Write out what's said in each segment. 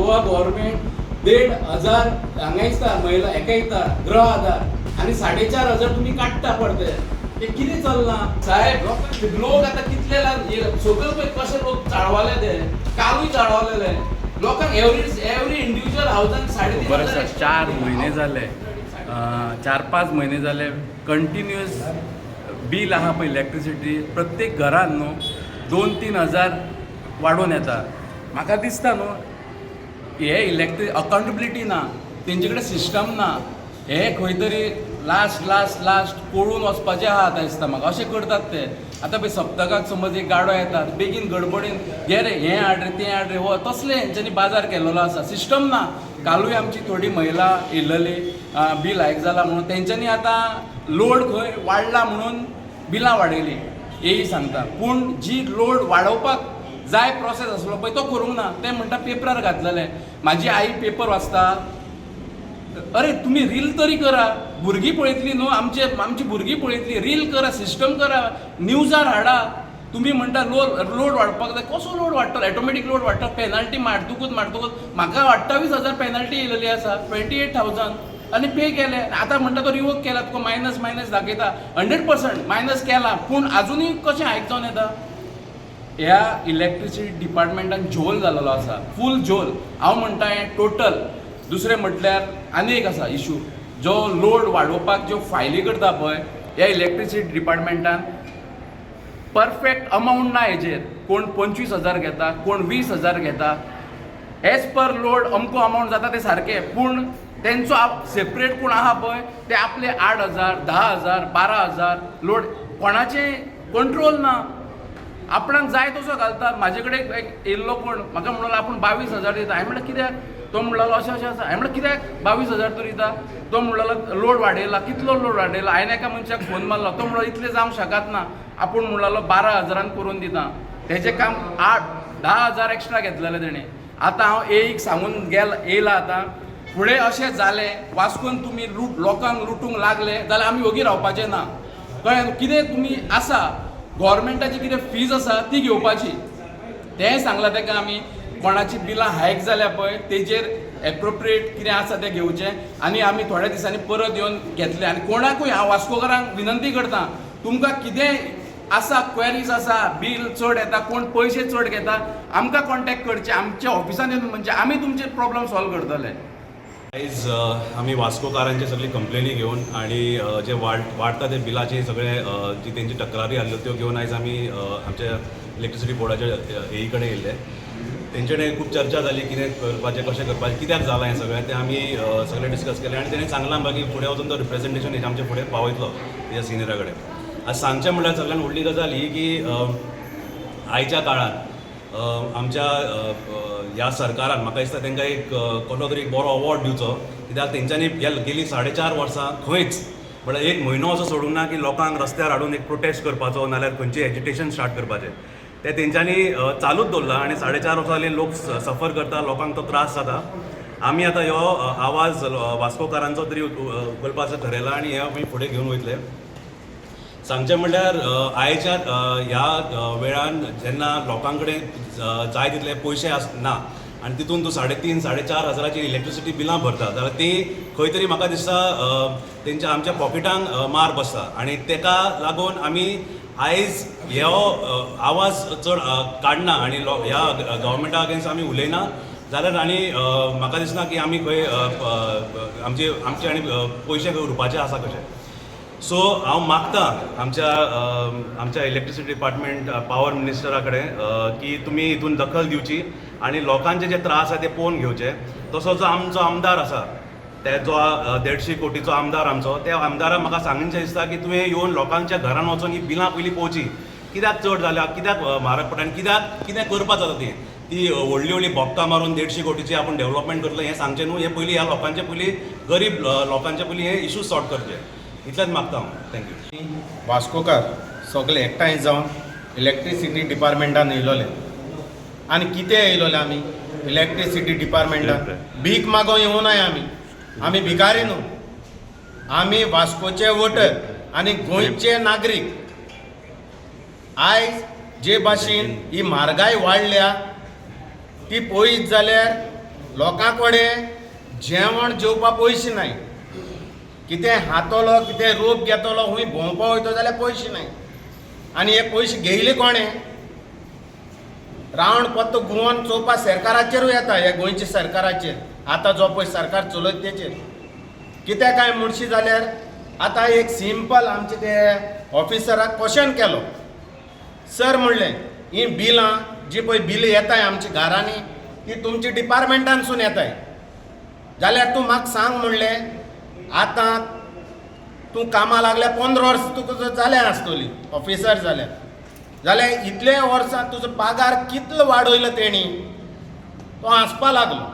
Goa government 1,500 हांगा दिसता महिला हेका दिता गृह आधार आनी 4,500 तुमी काडटा परते. हे कितें चल्लां साहेब? लोक आतां कितले सगळे पळय कशे लोक चाळवले, ते कालूय चाळवलेले लोकांक. एवरी एवरी इंडिव्हिज्युअल हावजान 3.5 बरें हजार. सर, 4 म्हयने जाले, 4-5 म्हयने जाले, कंटिन्युअस बील आहा पळय इलेक्ट्रिसिटी प्रत्येक घरान न्हू 2-3 हजार वाडोवन येता. म्हाका दिसता न्हू, हे इलेक्ट्रीक अकाउंटेबिलिटी ना तेंचे कडेन, सिस्टम ना. हे खंय तरी लास्ट लास्ट लास्ट पळून वचपाचें आहा आतां दिसता म्हाका, अशें करतात ते. आतां पळय, सप्तकाक समज एक गाडो येता, बेगीन गडबडीन घे रे, हें हाड रे, तें हाड रे, हो तसले हेंच्यांनी बाजार केल्लो आसा. सिस्टम ना. कालूय आमची थोडी महिला येयल्ली, बील हायक जाला म्हणून. तेंच्यांनी आतां लोड खंय वाडला म्हणून बिलां वाडयली हेय सांगता, पूण जी लोड वाडोवपाक जाय प्रोसेस आसलो पळय, तो करूंक ना. ते म्हणटा पेपरार घातलेले. म्हाजी आई पेपर वाचता. अरे, तुमी रील तरी करा, भुरगीं पळयतली न्हू आमचे, आमची भुरगीं पळयतली. रील करा, सिस्टम करा, न्यूजार हाडा. तुमी म्हणटा लोड वाडपाक जाय. कसो लोड वाडटलो? ऑटोमॅटीक लोड वाडटा? पेनल्टी मारतकूच मारतकूच म्हाका 28,000 पेनल्टी येयलेली आसा, 28,000, आनी पे केले. आतां म्हणटा तो रिवोक केला तुका, मायनस मायनस दाखयता. 100% मायनस केला, पूण आजुनूय कशें हायक जावन येता? ह्या इलेक्ट्रिसिटी डिपार्टमेंटान झोल जालेलो आसा, फूल झोल हांव म्हणटा हें टोटल. दुसरें म्हटल्यार आनी एक आसा इशू, जो लोड वाडोवपाक ज्यो फायली करता पळय ह्या इलेक्ट्रिसिटी डिपार्टमेंटान, परफेक्ट अमावंट ना हेजेर. कोण 25,000 घेता, कोण 20,000 घेता. एज पर लोड अमको अमावंट जाता ते सारकें, पूण तेंचो सेपरेट कोण आहा पळय, ते आपले 8,000, 10,000, 12,000 लोड, कोणाचें कंट्रोल ना, आपणाक जाय तसो घालता. म्हाजे कडेन एक येयल्लो कोण, म्हाका म्हणलो आपूण 22,000 दिता. हांवें म्हणलें कित्याक? तो म्हणलो अशें अशें आसा. हांवें म्हणलें कित्याक 22,000 तूं दिता? तो म्हणलो लोड वाडयला. कितलो लोड वाडयला? हांवें एका मनशाक फोन मारलो, तो म्हणलो इतलें जावंक शकत ना. आपूण म्हणलो 12 हजारान करून दिता तेजें काम. 8-10 हजार एक्स्ट्रा घेतलेलें तेणें. आतां हांव एक सांगून गेल येयला, आतां फुडें अशें जालें वास्कोन तुमी लूट, लोकांक लुटूंक लागले जाल्यार आमी ओगी रावपाचें ना. कळ्ळें? कितें तुमी आसा, गव्हर्मेंटाची कितें फीज आसा ती घेवपाची, तेंय सांगलां ताका आमी. कोणाची बिलां हायक जाल्या पळय, तेजेर एप्रोप्रिएट कितें आसा तें घेवचें आनी आमी थोड्या दिसांनी परत येवन घेतले. आनी कोणाकूय हांव वास्कोकारांक विनंती करता, तुमकां कितेंय आसा, क्वेरीज आसा, बील चड येता, कोण पयशे चड घेता, आमकां कॉन्टेक्ट करचे आमच्या ऑफिसान येवन, म्हणजे आमी तुमचे प्रॉब्लम सॉल्व करतले. आयज आमी वास्कोकारांचे सगळी कंप्लेनी घेवन आणि जे वाडटा ते बिलाचे सगळे जी तेंची तक्रारी आहल्यो त्यो घेवन आयज आमी आमच्या इलेक्ट्रिसिटी बोर्डाच्या एई कडेन येयल्ले. तेंचे कडेन खूब चर्चा जाली, कितें करपाचें, कशें करपाचें, कित्याक जालां हें सगळें, तें आमी सगळें डिस्कस केलें. आनी तेणें सांगलां आमकां की फुडें वचून तो रिप्रेझेंटेशन आमचे फुडें पावयतलो तेच्या सिनियरा कडेन. आज सांगचें म्हणल्यार सगळ्यान व्हडली गजाल ही की आयच्या काळांत आमच्या अ, अ, ह्या सरकारान म्हाका दिसता तांकां एक कसलो तरी एक बरो अवॉर्ड दिवचो, कित्याक तेंच्यांनी गेलीं 4.5 वर्सां खंयच म्हळ्यार एक म्हयनो असो सोडूंक ना की लोकांक रस्त्यार हाडून एक प्रोटेस्ट करपाचो नाल्यार खंयची एजिटेशन स्टार्ट करपाचें. तें तेंच्यांनी चालूच दवरलां आनी 4.5 वर्सां जालीं लोक सफर करता, लोकांक तो त्रास जाता. आमी आतां ह्यो आवाज वास्कोकारांचो तरी उखलपाचो थरयला आनी हें आमी फुडें घेवन वयतले. सांगचें म्हणल्यार आयच्या ह्या वेळान जेन्ना लोकां कडेन जाय तितले पयशे आस ना आनी तितून तूं 3.5-4.5 हजाराची इलेक्ट्रिसिटी बिलां भरता जाल्यार ती खंय तरी म्हाका दिसता तेंच्या आमच्या पॉकेटांक मार बसता. आनी तेका लागून आमी आयज ह्यो आवाज चड काडना आनी ह्या गव्हर्मेंटा अगेन्स्ट आमी उलयना जाल्यार आनी म्हाका दिसना की आमी खंय आमचे आमचे आनी पयशे खंय उरपाचे आसा कशे. सो हांव मागता आमच्या आमच्या इलेक्ट्रिसिटी डिपार्टमेंट, पावर मिनिस्टरा कडेन की तुमी हितून दखल दिवची आनी लोकांचे जे त्रास आसा ते पळोवन घेवचे. तसो जो आमचो आमदार आसा, ते जो 150 कोटीचो आमदार आमचो, त्या आमदाराक म्हाका सांगनशें दिसता की तुवें येवन लोकांच्या घरान वचून ही बिलां पयलीं पळोवची, कित्याक चड जाल्या, कित्याक म्हारग पडटा आनी कित्याक कितें करपाक जाता ती. ती व्हडली व्हडली बोबकां मारून 150 कोटीची आपूण डेव्हलपमेंट करतलो हें सांगचें न्हू. हें पयलीं ह्या लोकांचे पयलीं, गरीब लोकांचे पयलीं हे इशू सॉर्ट करचे, इतलेंच मागता हांव. Thank you. वास्कोकार सगळे एकठांय जावन इलेक्ट्रिसिटी डिपार्टमेंटान येयलोले. आनी कितें येयलोले आमी इलेक्ट्रिसिटी डिपार्टमेंटान? भीक मागोंक येवनाय आमी. आमी भिकारी न्हू. आमी वास्कोचे वोटर आनी गोंयचे नागरीक. आयज जे भाशेन ही म्हारगाय वाडल्या ती पळयत जाल्यार लोकां कडेन जेवण जेवपाक पयशे नाय, कितें खातलो कितें रोप घेतलो खंय भोंवपा वयतो जाल्यार पयशे नाय. आनी हे पयशे घेयले कोणें? रावंड पत्तो घुंवोन चोवपा सरकाराचेरूय येता, ह्या गोंयच्या सरकाराचेर, आतां जो पळय सरकार चलयता तेचेर. कित्याक काय म्हणशी जाल्यार आतां एक सिंपल आमचे ते ऑफिसराक क्वेश्चन केलो. सर म्हणलें ही बिलां जी पळय बिलां येताय आमच्या घरांनी ती तुमच्या डिपार्टमेंटानसून येताय, जाल्यार तूं म्हाका सांग म्हणलें आतां तूं कामां लागल्या 15 वर्सां तुका जाल्या आसतली ऑफिसर जाल्यार, जाल्यार इतले वर्सां तुजो पगार कितलो वाडयलो तेणी? तो हांसपा लागलो.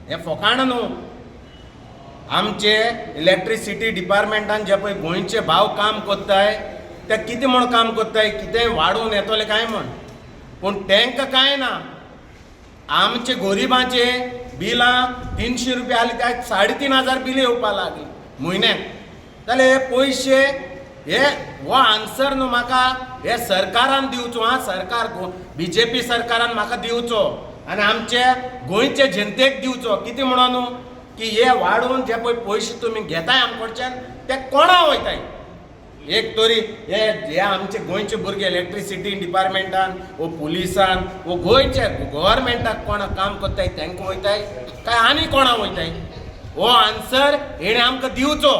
हें फोकाणां न्हू. आमचे इलेक्ट्रिसिटी डिपार्टमेंटान जे पळय गोंयचे भाव काम कोत्ताय ते कितें म्हूण काम कोत्ताय, कितेंय वाडोवन येतले काय म्हूण, पूण तांकां कांय ना. आमचे गोरिबांचे बिलां 300 रुपया आसली त्या 3500 बिलां येवपा लागली म्हयन्याक. जाल्यार हे पयशे हे हो आन्सर न्हू म्हाका हे सरकारान दिवचो. आं, सरकार बीजेपी सरकारान म्हाका दिवचो आनी आमचे गोंयचे जनतेक दिवचो. कितें म्हणून न्हू की हे वाडोवन जे पळय पयशे तुमी घेताय आमकडच्यान ते कोणा वयताय? एक तरी हे हे आमचे गोंयचे भुरगे इलेक्ट्रिसिटी डिपार्टमेंटान वो पुलिसान वो गोंयचे गव्हर्मेंटाक कोणा काम करताय तांकां वयताय काय आनी कोणा वयताय? हो आन्सर हेणें आमकां दिवचो.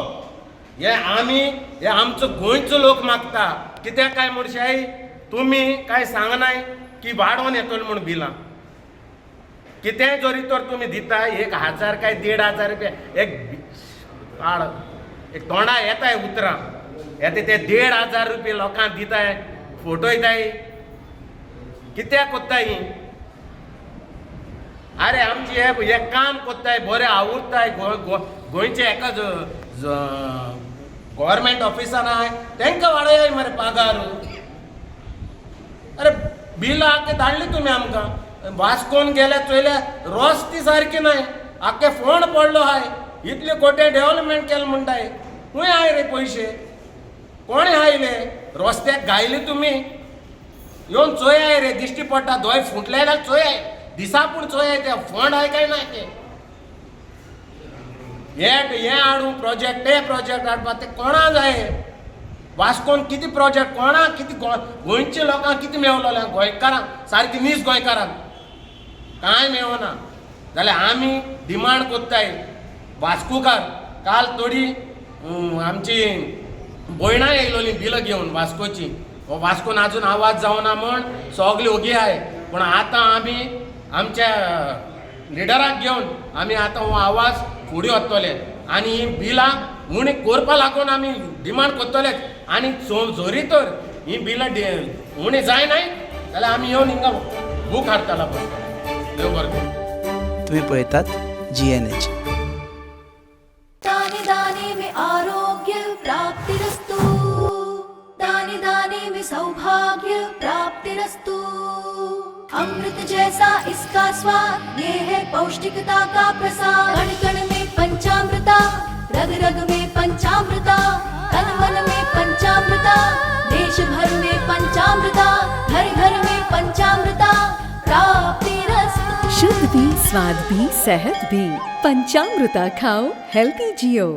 हे आमी हे आमचो गोंयचो लोक मागता. कित्याक काय म्हणशाय तुमी काय सांगनाय की वाडोवन येतलो म्हूण बिलां कितेंय जरी तर तुमी दिताय 1000 काय 1500 रुपया एक काळ एक तोंडा येताय उतरां येता ते 1500 रुपया लोकांक दिताय, फोटोयताय, कित्याक कोत्ताय ही? आरे आमचे हे काम कोत्ताय बरें आवुरताय गोंयचे एका गव्हर्मेंट ऑफिसान आहाय तांकां वाडयाय मरे पगार. अरे बिलां आख्खे धाडली तुमी आमकां, वास्कोन गेल्या चोयल्या रस्ते सारके नाय, आख्खे फोंड पडलो आहाय, इतले कोटे डेव्हलपमेंट केलें म्हणटाय, खंय आहाय रे पयशे? कोणें आयले रस्त्याक घायले तुमी? येवन चोयाय रे, दिश्टी पडटा दोळे फुटले जाल्यार चोयाय, दिसा पूण चोयाय ते फोंड आहाय काय ना ते. हे हे हाडूं प्रोजेक्ट ते प्रोजेक्ट हाडपा ते कोणा जाय? वास्कोन कितें प्रोजेक्ट कोणा कितें गोंयच्या लोकांक कितें मेवलोलें? गोंयकारांक सारकी नीज गोंयकारांक कांय मेवना. जाल्यार आमी डिमांड कोत्ताय वास्कोकार. काल थोडी आमची भयणां येयलोली बिलां घेवन वास्कोची, वास्कोन आजून आवाज जावना म्हण सगळे ओगी आहाय, पूण आतां आमी आमच्या लिडराक घेवन आमी आतां हो आवाज फुडें वतले आनी ही बिलां उणी करपा लागून आमी डिमांड करतलेच. आनी जरी तर ही बिलां उणी जायनाय जाल्यार आमी येवन हिंगा बूक हाडटला पडटले. देव बरें करूं. तुम्ही पळयतात GNH. दाने दाने में आरोग्य प्राप्तिरस्तु, दाने दाने में सौभाग्य प्राप्तिरस्तु। अमृत जैसा इसका स्वाद, ये है पौष्टिकता का प्रसाद। कण कण में पंचामृता, रग रग में पंचामृता, तन मन में पंचामृता, देश भर में पंचामृता, घर घर में पंचामृता प्राप्तिरस्तु। शुद्ध भी, स्वाद भी, सेहत भी, पंचामृता खाओ, हेल्दी जियो।